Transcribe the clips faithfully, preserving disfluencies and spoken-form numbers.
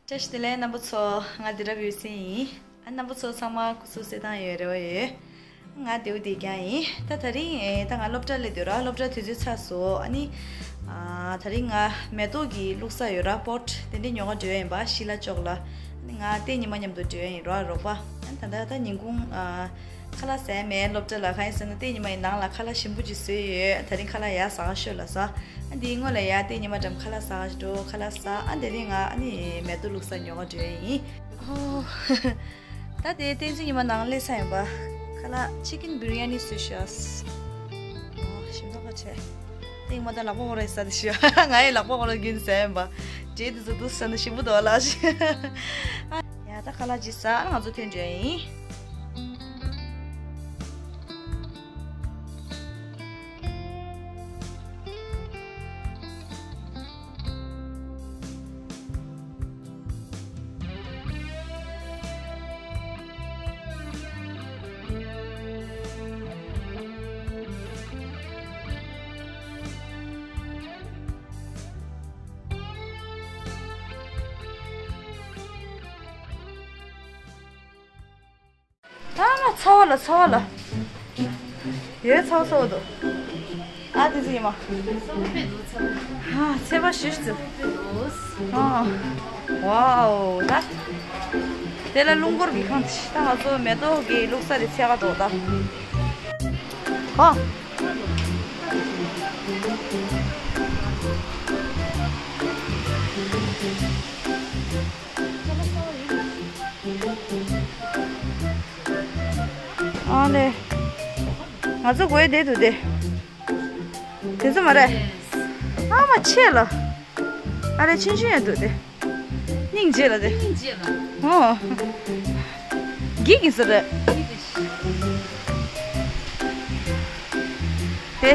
བཀྲ་ཤིས་བདེ་ལེགས་རྣམ་པ་ཚོ། ང་དེ་རབ་ཡོད་སེ་ཡིན། ཨ། རྣམ་པ་ཚོ་ཚང་མ་སྐུ་གཟུགས་གསལ་ཐང་ཡོད་རེ་བ་ཡོད། ང་བདེ་པོ་བསྡད་ཀྱང་ཡིན། ད་དེ་རིང་ཨེ་ད་ང་སློབ་གྲྭ་སླེབས་དུས་ར། སློབ་གྲྭ་དུས་ཚོད་ཚར་སོང་། ཨ་ནི་ཨ་དེ་རིང་ང་མེ་ཏོག་གི་བླུགས་ས་ཡོད་ར། པོཊ་དེ་འདྲ་ཉོ་ག་འགྲོ་ཡ་ཡིན་པ། ཤི་ལ་ཅོག་ལ། ཨ་ནི་ང་ཏེ་ཉི་མ་མཉམ་དུ་འགྲོ་ཡ་ཡིན་ར། རོགས་པ། ཨ་ནི་ད་ལྟ་ད་ཉིན་གུང་ཨ་ཁ་ལག་ཟ་ཡ་མེད། སློབ་གྲྭ་ལ། གང་ཡིན་ཟེར་ན་ཏེ་ཉི་མ་ཡི་ནང་ལ་ཁ་ལག་ཞིམ་པོ་ཅིག་བཟོས་ཡོད། དེ་རིང་ཁ་ལག་ཡར་ཟ་ག་ཤོག་ལབ་སོང་། ཨ་འདིའི་སྔོན་ལ་ཡར་ཏེ་ཉི་མ་འགྲམ་ཁ་ལག་ཟ་ག་འགྲོ། ཁ་ལག་ཟ། ཨ་དེ་རིང་ང་ཨ་ནི་མེ་ཏོག་བླུགས་ས་ཉོ་ག་འགྲོ་ཡ་ཡིན། ཨོ། ད་དེ་བསྟན་འཛིན་ཉི་མ་ནང་སླེབས་ས་ཡིན་པ། ཁ་ལག་ཅི་ཀིན་བི་རི་ཡ་ནི་བཟོས་ཤག་ཨོ། ཞིམ་མདོག་ཁ་ཆེ། ཏེ་ཉི་མ་ད་ལག་པ་འོ་ར་ཟ་དེ་ཤི། ང་ཡི་ལག་པ་འོ་ར་གིན་ཟ་ཡིན་པ། འབྲས་དེ་ཚོ་འདུག་ཟ་ན་ཞིམ་པོ་འདུག་ལ་ཤི། ཡ་ད་ཁ་ལག་ཅིག་ཟ། ང་ཚོ་ཐོན་འགྲོ་ཡ་ཡིན། ཨ་མ་ཚ་བ་ལ་ཚ་བ་ལ། ཡོད་ཚ་བ་ཚ་བ་འདུག་ཨ་དེ་ཚོ་ཡིན་མ། ཨ་ཚ་བ་ཞུ་ཞུ། ཨ་ཝའོ་ད། དེ་ལ་རླུང་འཁོར་གྱི་ཁང་ཆེ། ད་ང་ཚོ་མེ་ཏོག་གི་བླུགས་ས་དེ་འཚོལ་ག་འགྲོ་ད། ཧོ། ཨ་ལེ། ང་ཚོ་དགོས་བསྡད་འདུག་སྟེ། དེ་ཚོ་མ་རེད། ཨ་མ་ཆེ་ལ། ཨ་ལེ་ཆུང་ཆུང་ཡང་འདུག་སྟེ། སྙིང་རྗེ་ལ་དེ། སྙིང་རྗེ་ལ། ཨོ། འགྱིག་གི་ཟེར་རེད། དེ་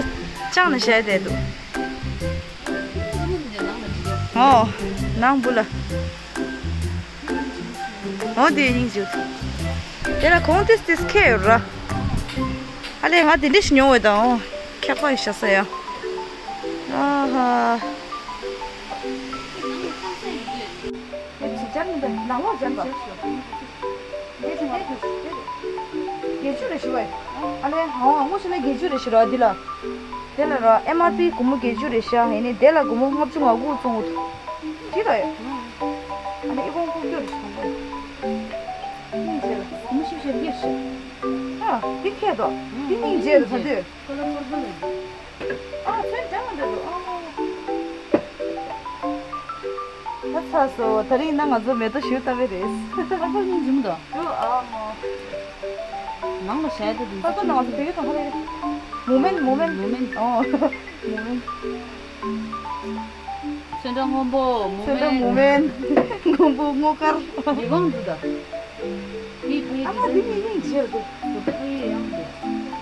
ཅང་ནས་བཤད་བསྡད་འདུག་ཨོ། ནང་བུ་ལ། འོ་དེ་སྙིང་རྗེ། དེ་ལ་གོང་ཏིས་ཏིས་ཁེ་ཡོད་ར། ཨ་ལེ་ང་དེ་འདྲ་ཞིག་མྱོང་བས་དང་། ཁེག་པ་ཡི་ཤ་ས་ཡ། ཨ་ཧ། དེ་ཅི་ཅར་མི་འདུག་ནང་ལོགས་ཅར་པ། དེ་ཞིག་དེ་དགེ་བཅུ་རེ་ཞུ་བས། ཨ་ལེ་ཧོ་དངོས་སུ་ལས་དགེ་བཅུ་རེ་ཞུ་ར་འདི་ལ། དེ་ལ་ར་ཨེམ་ཨར་པི་སྒོར་མོ་དགེ་བཅུ་རེ་ཤག་ཡིན་ནི་དེ་ལ་སྒོར་མོ་ལྔ་བཅུ་ང་དགུ་བཙོང་གི་འདུག་ཅི་ལ་ཡོད། ཨ་ནི་ཨི་ཁོང་ཁུག་ཀྱོ་རེ་ཞུ་དང་པོ། སྙིང་རྗེ་ལ་སྒོར་མོ་བཞི་བཅུ་ཞེ་བརྒྱད་ཞུ། ཨ་འདི་ཁྱད་དོ། འདི་སྙིང་རྗེ་རེད་ད་དུས། ཁོ་ལ་ཁོར་ཁོ་ལ། ཨ་ཚོན་འདྲ་མི་འདྲ་འདུག་ཨ། ད་ཚ་སོ། ད་རིང་ན་ང་ཚོ་མེ་ཏོག་ཞུ་ལྟ་བུ་རེད། ཁོར་ཁོར་སྙིང་རྗེ་མི་འདུག་ཨ་མ། ནང་ལ་བྱས་ཏེ་འདུག་ཁོར་ཁོར་ནང་ཚོ་བོད་ཡིག་དང་ཁ་ལ་ཡོད། མུ་མེན་མུ་མེན། མུ་མེན། ཨོ། མུ་མེན། ཚོན་ཁྲ་སྔོན་པོ་མུ་མེན། ཚོན་ཁྲ་མུ་མེན། སྔོན་པོ་སྔོ་དཀར། མི་དབང་འདུག་ད། མི་ཕ་ཡི་ཨ་མ་འདི་མི་སྙིང་རྗེ་རེད་འདུག་བོད་པའི་ཕ་ཡི་ཡང་འདུག་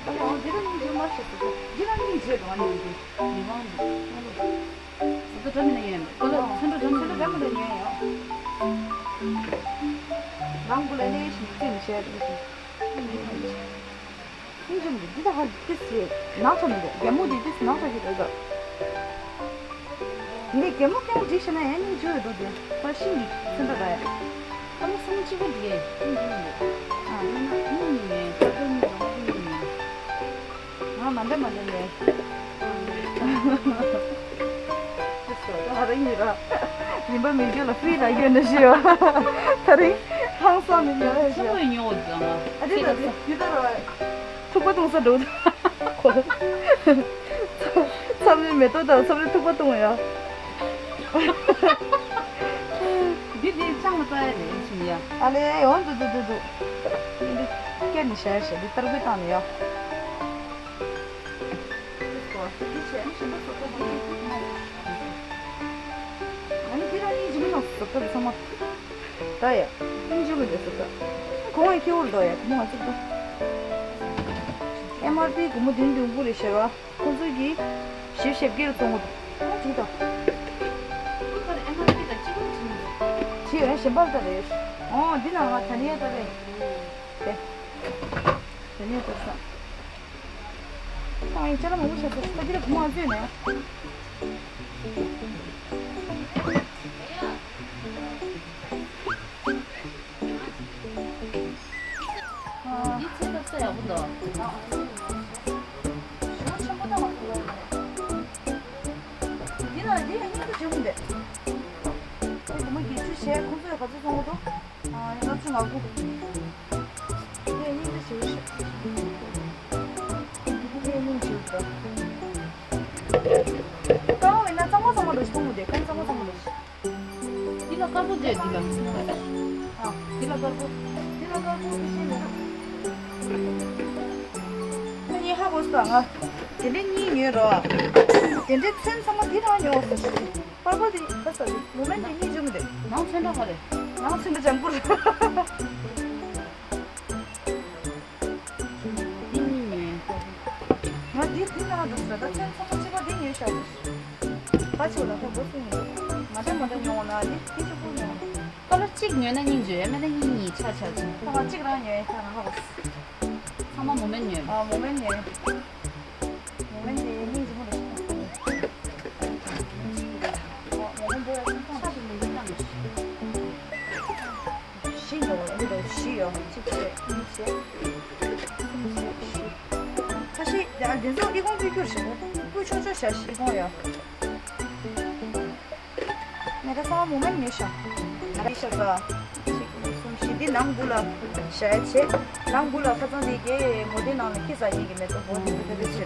ཨ་མ་འདི་རང་སྙིང་རྗེ་མ་ཤེས་སོ། འདི་རང་སྙིང་རྗེ་རེད་འདུག་ཨ་ནི་འདི། མི་དབང་འདུག་བོད་པ་འདྲ་མི་འདྲ་ཡོད་མེད། ཁོ་ལ་ཚོན་ཁྲ་འདྲ་མི་འདྲ་ཡོད་ཡོད། རང་དགུ་ལ་གནས་ཤིང་རྩིས་མི་བྱེད་རེད་ཤིང་། སྙིང་རྗེ་མི་འདུག་འདི་ད་ཧ་ཏིས་ཡོད་ནག་ཚ་མི་འདུག་རྒྱ་མོ་འདི་ཏིས་ནག་ཚ་ཞིག་རེད་འདུག་འདི་རྒྱ་མོ་ཀྱང་འགྲིག་ཤེ་ན་ཡང་སྙིང་རྗེ་ཡོད་འདུག་དེ་ཁོ་ཤིང་གི་ཚོན་ཁྲ་ར་ཡ། ཁོ་ལ་སང་གཅིག་པ་འདི་ཡས་སྙིང་རྗེ་མི་འདུག་ཨ་ཡིན་ན་སྙིང་ཉེ་ཁ་ཁ་གཉིས་རང་སྙིང་ཉེ། ང་མ་འདྲ་མ་འདྲ་ནས། ད་རིང་ཡིན་ར། ཡིན་པ་མི་རྒྱུ་ལ་ཧྥི་ལ་ཡོད་ན་ཞུ་བ། ད་རིང་ཧང་སང་མི་ཉོ་ཡ་ཞུ་བ། ཆུང་མོས་ཉོ་འོ་དང་། ཨ་དེ་ད་དེ་དེ་ད་ར། ཐུག་པ་བཏུང་ས་འགྲོ། ཁོ་ལ། མཚམས་རེ་མེ་ཏོག་དང་མཚམས་རེ་ཐུག་པ་བཏུང་ཡ། འདི་འདི་ཅང་ལ་ལྟ་ཡ་རེད་ཞུ་ཡ། ཨ་ལེ་ཡོང་འདུག་འདུག་འདུག་འདུག་འདི་སྐད་ནི་བྱས་བྱས་འདི་ཏར་པོའི་སྟེང་ནས་ཡ། འདི་བྱས་ནི་ཞིམ་པོ་བཟོ་ཐུབ་པ་ཡིན། ཨ་ནི་འདི་རང་ཉིད་ཇི་མི་ནང་བཟོ་ཐུབ་ཚང་མ། ད་ཡ། སྙིང་རྗེ་མོ་འདི་བཟོ་ཐུབ། གོང་ཡ་ཁྱེའུ་རུ་འདུག་ཡ་དེ་མོ་ང་ཚོ་འདུག་ཨེམ་ཨར་པི་སྒོར་མོ་བདུན་བདུན་དགུ་རེ་བཤད་རོགས། ཁོ་ཚོས་ཀྱིས་བཞི་བཅུ་ཞེ་བརྒྱད་ལ་བཙོང་གི་འདུག་ཨ་བྲིས་དང་། ཁོ་ཚོར་ཨེམ་ཨར་པི་དང་གཅིག་པ་བྲིས་མི་འདུག་བྲིས་ཡོད་ན་གཞན་པ་ལྟ་རེད། ཨོ་འདི་ནང་ང་ད་ནི་ཡ་ལྟ་རེད། དེ། ད་ནི་ཡ་ལྟ་ས། ཁོང་ཡིན་ཅ་ལག་མང་པོ་བྱས་ཚར་ད་འདི་ལ་བུ་མ་བཙོས་ནས། འདི་ཚད་ཐབས་ས་ཡག་པོ་འདུག་ཞེ་པོ་ཆེན་པོ་ཐོག་མ་ཐུག་པ་ཡིན། འདི་ལ་འདི་ཡང་སྙིང་རྗེ་ཆེན་པོ་འདུག་ཁོ་བུ་མོ་བརྒྱད་ཅུ་བྱས། ཁོང་ཚོས་ག་ཚོད་བཙོང་གི་འདུག་ཨ། ལྔ་བཅུ་ང་དགུ། འདི་ཡང་སྙིང་རྗེ་ཆེ་པོ་ཞིག་འདི་ཡང་སྙིང་རྗེ་པོ་འདུག་རྐང་བས་ན་གཙང་མ་གཙང་མ་འདྲ་ཞིག་མཐོང་གི་འདུག་རྐང་གཙང་མ་གཙང་མ་འདྲ་ཞིག་འདི་ལ་དཀར་པོ་བྱས། འདི་ལ། ཨ། འདི་ལ་དཀར་པོ། འདི་ལ་དཀར་པོ་ཕལ་ཆེར་མི་འདུག་ཁོ་གཉིས་ཧ་གོ་སོང་། ང་དེ་འདྲ་གཉིས་ཉོས་རོགས། དེ་འདྲའི་ཚོན་ཚང་མ་འདི་རང་ཉོ་ཟེར། པར་པར་དེ་ག་ས་རེད། མུ་མེན་དེ་གཉིས་འཇུག་མི་འདུག་ནང་ཚོན་ཁྲ་ག་རེད། ནང་ཚོན་ཁྲ་ལྗང་གུ་རེད། འདི་གཉིས་ཉོས། ང་འདི་འདི་ནང་འདུག་ཟེར། ད་ཚོན་ཚང་མ་གཅིག་པ་འདི་ཉོས་ཤག་ག་ཆེ་བ་ལ་ཁ་སྒོ་སྲུང་གི་འདུག་མ་འདྲ་མ་འདྲ་ཉོ་འོང་ན་འདི་འདི་གཅིག་པུ་ཉོ། ཁ་ལར་གཅིག་ཉོས་ན་སྙིང་རྗེ། མེད་ན་གཉིས་གཉིས་ཆ་ཆ་ཆ། ད་ང་གཅིག་རང་ཉོས། ད་རང་ཧ་གོ། ཚང་མ་མུ་མེན་ཉོས། ཨ། མུ་མེན་ཉོས། མུ་མེན་དེ་སྙིང་རྗེ་མོ་རེད། ཨ། མུ་མེན་དེ་ཡང་ཚོང་ཁང་ཆ་ཞིག་མི་འདུག་བཏང་། བཞི་ཡོད། ཨ་ནི་བཞི་ཡོད། གཅིག་བྱས། གཉིས་བྱས། གསུམ་བྱས། བཞི། ཁ་ཤས་དེ་ཚོ་ཨི་ཁུང་ཕུད་རྒྱུར་བྱས། ཕུད་ཆོག་ཆོག་བྱ། ཨི་ཁུང་ཡོད། ངས་ད་གསང་བ་མུ་མེན་ཉོས་ཤག་ང་རང་ཤག་ས། གཅིག་གཉིས་གསུམ་བཞི། འདི་ནང་སྒོ་ལ་བཞག་ཡ་བྱས། ནང་སྒོ་ལ་ཁ་སང་དེ་གའི་མོ་དེ་ནང་ལ་ཁྱི་ཟ་ཉེན་གྱི་མེད་པ་འོ་དེ་འདི་ལྟ་བུ་བྱས་ར།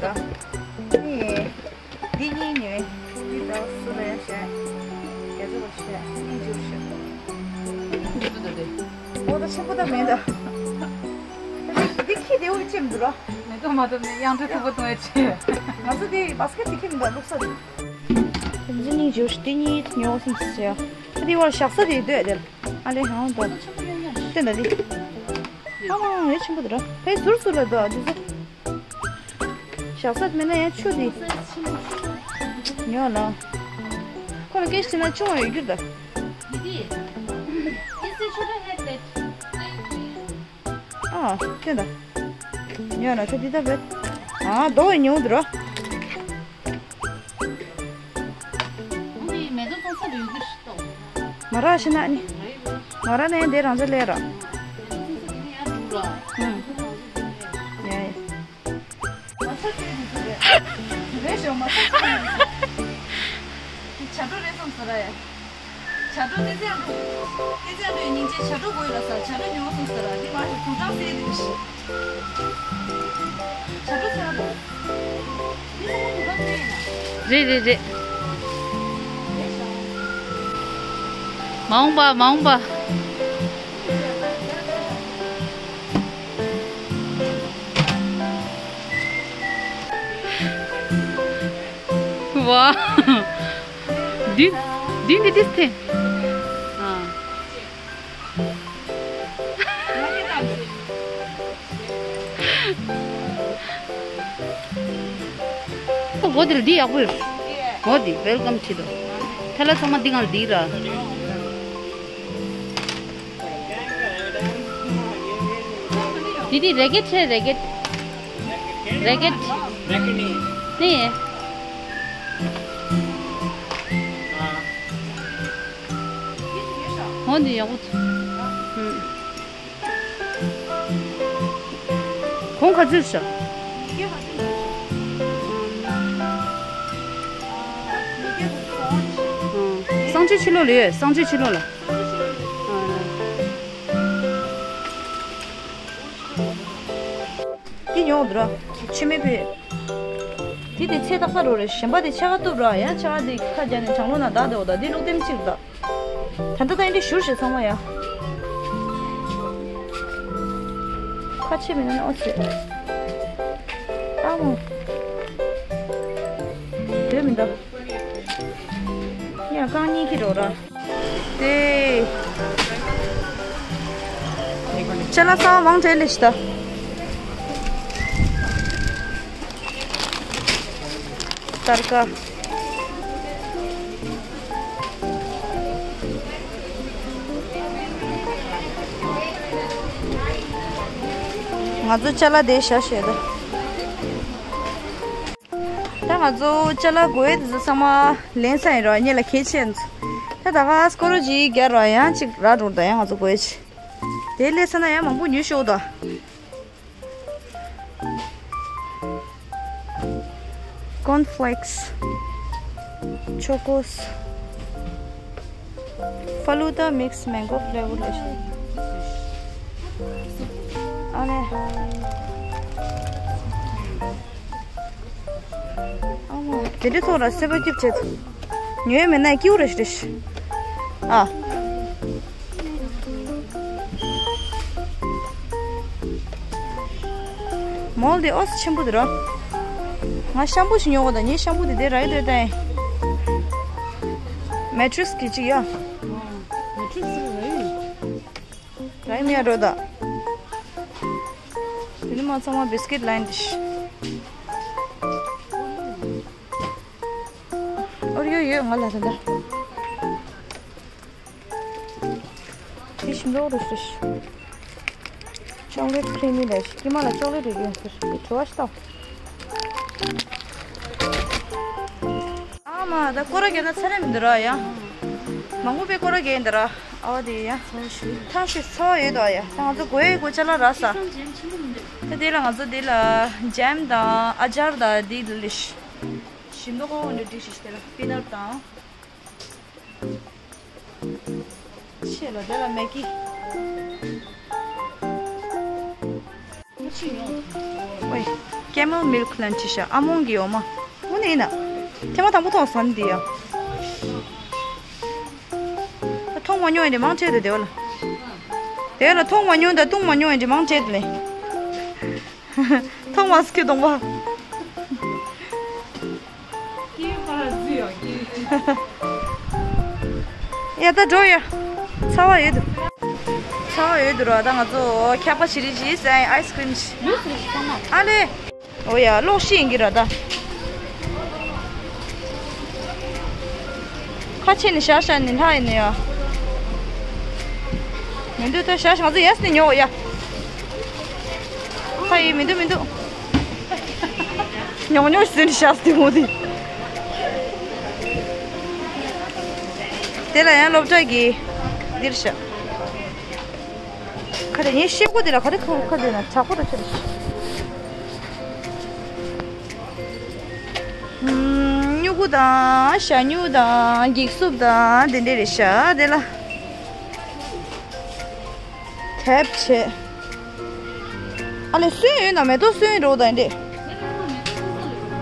ཨེ། འདི་གཉིས་ཉོས། འདི་ད་སུ་ལ་ཡ་བཞག་བརྒྱ་ཆ་བ་བཞག་སྙིང་རྗེ་བོ་ཞིག་འདི་ཚོ་ད་དེ། འོ་ད་ཆེན་པོ་ད་མེད་ད། འདི་ཁྱི་དེ་འུ་ཅེམ་འདུག་ར། མེ་ཏོག་མ་ཐོབ་ནས་གཡང་འབྲས་ཐུག་པ་གཏོང་ཡ་ཆེ། ང་ཚོ་དེ་བ་སི་ཀེ་ཊི་དེ་ཁྱི་མི་འདུག་བླུགས་ས་རེད། དེ་ཚོ་སྙིང་རྗེ་བོ་ཞིག་འདི་གཉིས་ཉོ་སེམས་སུ་བྱས། ད་དེ་བར་བཞག་ས་དེ་སྡོད་དེར། ཨ་ལེ་ཧང་དོ། སྟོན་ད་དེ། ཨ་མ་ཡ་ཆེན་པོ་དེ་ར། ཕའི་ཟུར་ཟུར་ལ་འདུག་ཨ་དེ་ཚོ། བཞག་ས་མེད་ན་ཡང་ཆུ་དེ་ཉོ་ལ། ཁོ་ལ་སྐད་ཆ་བྱས་ན་ཆུང་བ་ཡོད་རྒྱུ་ད། ཨ་སྟོན་ད། ཉོ་ལ་ཆུ་དེ་ད་བེད། ཨ་རྡོ་བའི་ཉུང་དུ་རོ། མ་རག་ཤི་ན་ནི། མ་རག་ནས་འདི་རང་ཚོ་ལས་ར། ཡ་ཡ། མ་ཚ་ཚེ་འདི་ཚོ་རེད། རེད་ཤོག་མ་ཚ་ཚེ་འདི་ཚོ། འདི་བྱ་སྒྲོ་རེད་བསམ་ཟེར་ར་ཡ། བྱ་སྒྲོ་ཏི་ཙེ་འགྲོ། ཏི་ཙེ་འགྲོའི་སྙིང་རྗེ་བྱ་སྒྲོ་དགོས་ལ་ཟ། བྱ་སྒྲོ་ཉོ་སོང་ཟེར་ར། འདི་མ་ཞིག་དུང་སྒྲ་སེ་འདི་རེད་ཤི། བྱ་སྒྲོ་ཚ་ར་འདུག་རེད་རེད་རེད། མ་འོངས་པ་མ་འོངས་པ། ཝ། འདི་འདི་འདི་འདི་སྟེ། ཨ། འོ་འདིར་འདི་ཡག་པོ་ཡོད། འོ་འདི་ཝེལ་ཀམ་བྲིས་འདུག་ཐལ་ལ་ཚང་མ་འདི་ང་ལ་འདི་ར། འདི་འདི་རེ་ཀེ་ཊི་རེད། རེ་ཀེ་ཊི། རེ་ཀེ་ཊི། ནི། འོ་འདི་ཡག་པོ་འདུག་གོང་ག་ཚོད་ཤག་གསང་སྤྱོད་ཕྱི་ལོགས་ལ་ཡོད། གསང་སྤྱོད་ཕྱི་ལོགས་ལ། འདི་ཉོ་འདུག་ར། ཆུ་མེད་པའི། དེ་དེ་ཚེ་ཏག་ཏག་རོ་རེད། གཞན་པ་དེ་ཆ་ག་གཏུབ་ར། ཡང་ཆ་ག་དེ་ཁ་རྒྱག་ནས་གྲང་རླུང་ནང་བདག་དེ་འོ་ད་འདི་ལུག་ལྡེམ་གཅིག་རེད་ད། ད་ལྟ་ད་ཡིན་དེ་བཞུར་ཞེས་ཚང་མ་ཡ། ཁ་ཕྱེ་མེད་ན་ཨོ་ཚེ། ཨ་མོ། དོན་མི་འདུག་ཡང་རྐང་གཉིས་ཀྱི་རོ་ར། དེ། ཅ་ལག་ཚང་མ་མང་དྲགས་ལས་ཤི་ད། སྟར་ཀ། ང་ཚོ་ཅ་ལག་དེ་བཞག་བཞག་ད། ད་ང་ཚོ་ཅ་ལག་དགོས་ཡས་དེ་ཚོ་ཚང་མ་ལེན་ཚར་ཡིན་རོགས། ཉེ་ལ་གལ་ཆེ་ཡིན། ད་ད་ག་སྐོར་རོ་ཅིག་རྒྱ་རོ་ཡང་ཅིག་ར་འགྲོ་ད་ཡང་ང་ཚོ་དགོས་ཆེ། དེ་ལས་ས་ན་ཡང་མང་པོ་ཉོས་ཤོག་ད། Corn flakes, chocos, Faluda mix mango flavor ལས་ཤིག་ཨ་ནེ། ཨ་མ། དེ་འདྲའི་ཐོག་ལ་སེམས་པ་སྐྱིད་བྱེད། ཉོས་མེད་ན་སྐྱིད་རེ་རེ། ཨ། མོལ་དེ་ཨོ་ཆེན་པོ་དེ་ར། ང་ཤམ་པུ་ཞིག་ཉོ་གོ་ད་ངའི་ཤམ་པུ་དེ་དེ་ར་ཡི་དེ་ད་ཡིན། Matrix གི་ཅིག་ཡ། Matrix ར་ཡི། ར་ཡི་མེད་འགྲོ་ད། དེ་ནི་མ་ཚང་མ་biscuit line དེ་ཤི། ཨོ་རི་ཡོ་ཡོད་ང་ལ་ད་ད། དེ་ཞིམ་རོགས་རེད་ཟེར། Chocolate creamy ལས་ཀྱི་མ་ལ་chocolate རེ་ཡོད་ཟེར་དེ་བྲོ་བ་ཞིག་བཏང་། ཨ་མ་ད་སྐོར་ར་རྒྱག་ན་ཚ་རེ་མི་འདུག་ར་ཡ། མང་པོ་པའི་སྐོར་ར་རྒྱག་ཡིན་འདུག་ར་ཨ་བ་དེ་ཡ། ཐང་ཤིག་ཚ་བ་ཡོད་དོ་ཡ་ད་ང་ཚོ་དགོས་ཡ་དགོས་ཅ་ལག་རག་ས། ད་དེ་ལ་ང་ཚོ་དེ་ལ་ཇེམ་དང་ཨ་ཅར་དང་དེ་ལ་ལིཤ། ཞིམ་མདོག་ཁོང་འདྲ་སྒྲིག་ཞིག་དེ་ལ་པི་ནར་དང་། ཆེ་ལ་དེ་ལ་མེ་ཀི། ཨོའི། Camel milk ལན་ཅི་ཤ་ཨ་མོང་གི་འོ་མ། དངོས་གནས་ཡིན་ན། ཐེངས་མ་དང་པོ་མཐོང་སོང་འདི་ཡ། མཐོང་མ་མྱོང་ཡིན་དེ་མང་ཆེ་དེ་དེ་བ་ལ། དེ་ལ་མཐོང་མ་མྱོང་དང་བཏུང་མ་མྱོང་ཡིན་དེ་མང་ཆེ་དེ་ལས། ཐོག་མར་སྐྱིད་གཏོང་བ། སྐྱིད་པར་བརྫི་ཡོང་སྐྱིད། ཡ་ད་འགྲོ་ཡ། ཚ་བ་ཡོད་དུ། ཚ་བ་ཡོད་དུ་ར་ད་ང་ཚོ་འཁྱག་པ་ཞི་རི་ཞི་ཟ་ཡ་ཨའི་སི་ཀྲིམ་ཞི། ཨ་ལེ། ཨོ་ཡ་གློག་ཤི་ཡིན་གྱི་ར་ད། ཁ་ཕྱེ་ནས་བཞག་བཞག་ནས་ལྷག་ཡིན་ནོ་ཡ། མི་འདུག་ད་བཞག་བཞག་ང་ཚོ་ཡས་ནས་ཉོ་ཡ། ཁ་ཡི་མི་འདུག་མི་འདུག་ཉོག་ཉོག་ཟིན་བཞག་སྟེ་མོ་དེ། དེ་ལ་ཡང་སློབ་གྲྭ་གི་འདིར་བཞག་ཁ་རེ་ངའི་ཤེལ་སྒོ་དེ་ལ་ག་རེ་ཁ་ཁ་དེ་ན་ཇག་པོ་རེ་ཆེ་རེ། སྨྱུ་གུ་དང་ཞྭ་སྨྱུག་དང་འགྱིག་སུབ་དང་དེ་འདྲས་རེད་ཤག་དེ་ལ་དེབ་བྱས། ཨ་ལེ་སོན་ཡོད་ན་མེ་ཏོག་སོན་རོགས་དང་འདྲས།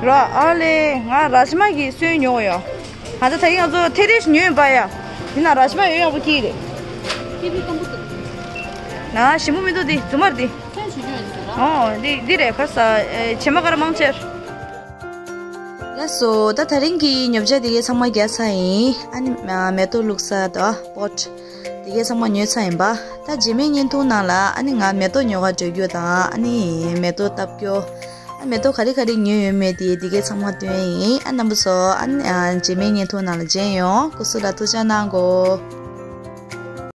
ར་ཨ་ལེ་ང་ར་ཇ་མ་གི་སོན་ཉོ་ཡོད། ང་ཚོ་ད་གིན་ང་ཚོ་ཐེ་རེ་ཞིག་ཉོས་པ་ཡ། དེ་ན་ར་ཇ་མ་ཡོད་ཡག་པོ་སྐྱིད་རེད། ཀི་བི་སྐམ་པོ་འདུག་ན་ཞིམ་པོ་མི་འདུག་དེ་རྫུན་མ་རེད་དེ། སོན་ཞུ་རྒྱུ་ཡོད་ཟེར་ར། ཨོ་འདི་འདི་རེད་ཁ་ས་བྱེ་མ་ཀ་ར་མང་ཆེར། ལགས་སོ། ད་དེ་རིང་གི་ཉོ་ཆ་དེ་གའི་ཚང་མ་རྒྱག་ཚར་ཡིན། ཨ་ནི་མ་མེ་ཏོག་བླུགས་ས་དང་པོཊ་དེ་གའི་ཚང་མ་ཉོས་ཚར་ཡིན་པ། ད་རྗེས་མའི་བརྙན་ཐུང་ནང་ལ་ཨ་ནི་ང་མེ་ཏོག་ཉོ་ག་འགྲོ་རྒྱུ་དང་ཨ་ནི་མེ་ཏོག་བཏབ་རྒྱུ། ཨ་མེ་ཏོག་ག་རེ་ག་རེ་ཉོས་ཡོད་མེད་དེ་དེ་གའི་ཚང་མ་སྟོན་ཡིན། ཨ་རྣམ་པ་ཚོ་ཨ་ནི་ཨ་རྗེས་མའི་བརྙན་ཐུང་ནང་ལ་མཇལ་ཡོང་། སྐུ་གཟུགས་ལ་ཐུགས་ཅག་གནང་གོ།